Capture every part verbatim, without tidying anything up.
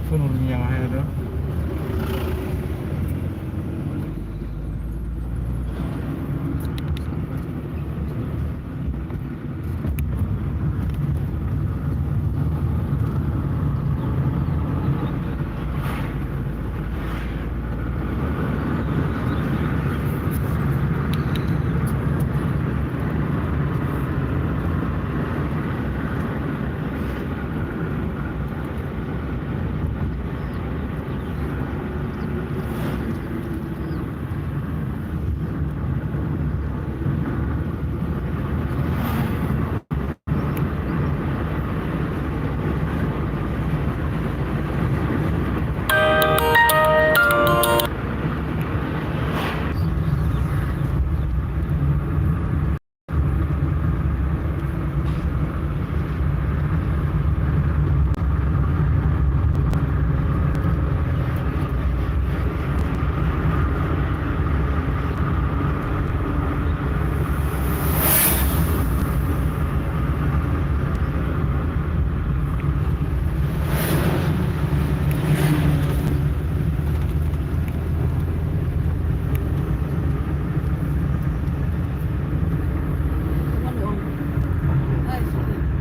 Phone ur niang hai da.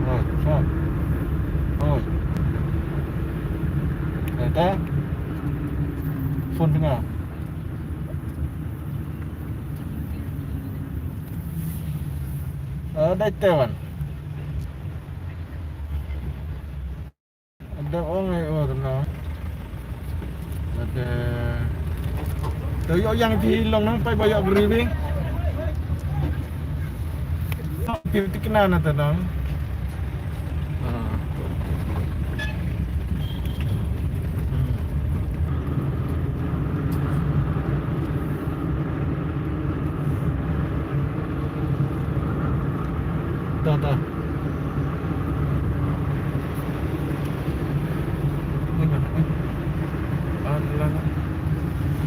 Oi, phone. Oi. Ata. Phone tengah. Ah, dai te wan. Ada ong ai or no. Ada. To ïoh ïa phi long nang peit ba ïoh gri phi. Phi tikna na ta nang. Ah. Hmm. Ta, ta. Alah.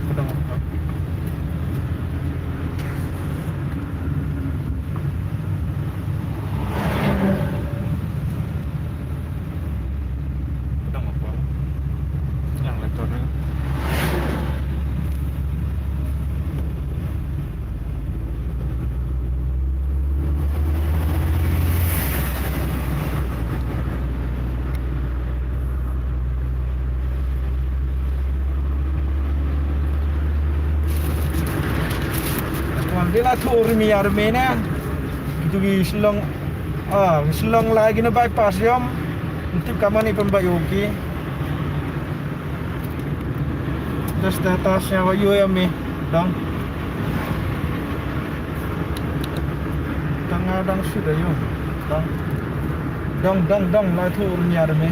Ka dang apa? Ka dang apa? Yang lekor ni. Wan, dei la thuh rimi ïa rimi ne. Kitu ki Shillong, ah, Shillong lai kine bypass ïom. Tip ka mane pynbait ïa ki. Test test ïa wa ïoh ïa me. Dang. Tang nga dang suda ïoh. Dang. Dang, dang, dang, la thuh rimi ïa rimi.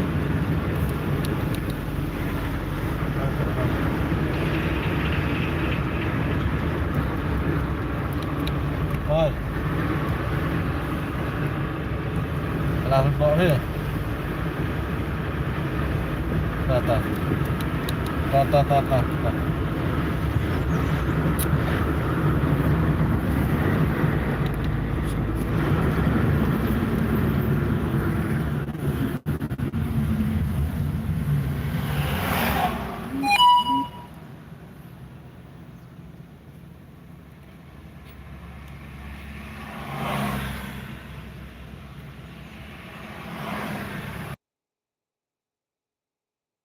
Oi. Lah bok ni. Ta, ta. Ta, ta, ta, ta, ta.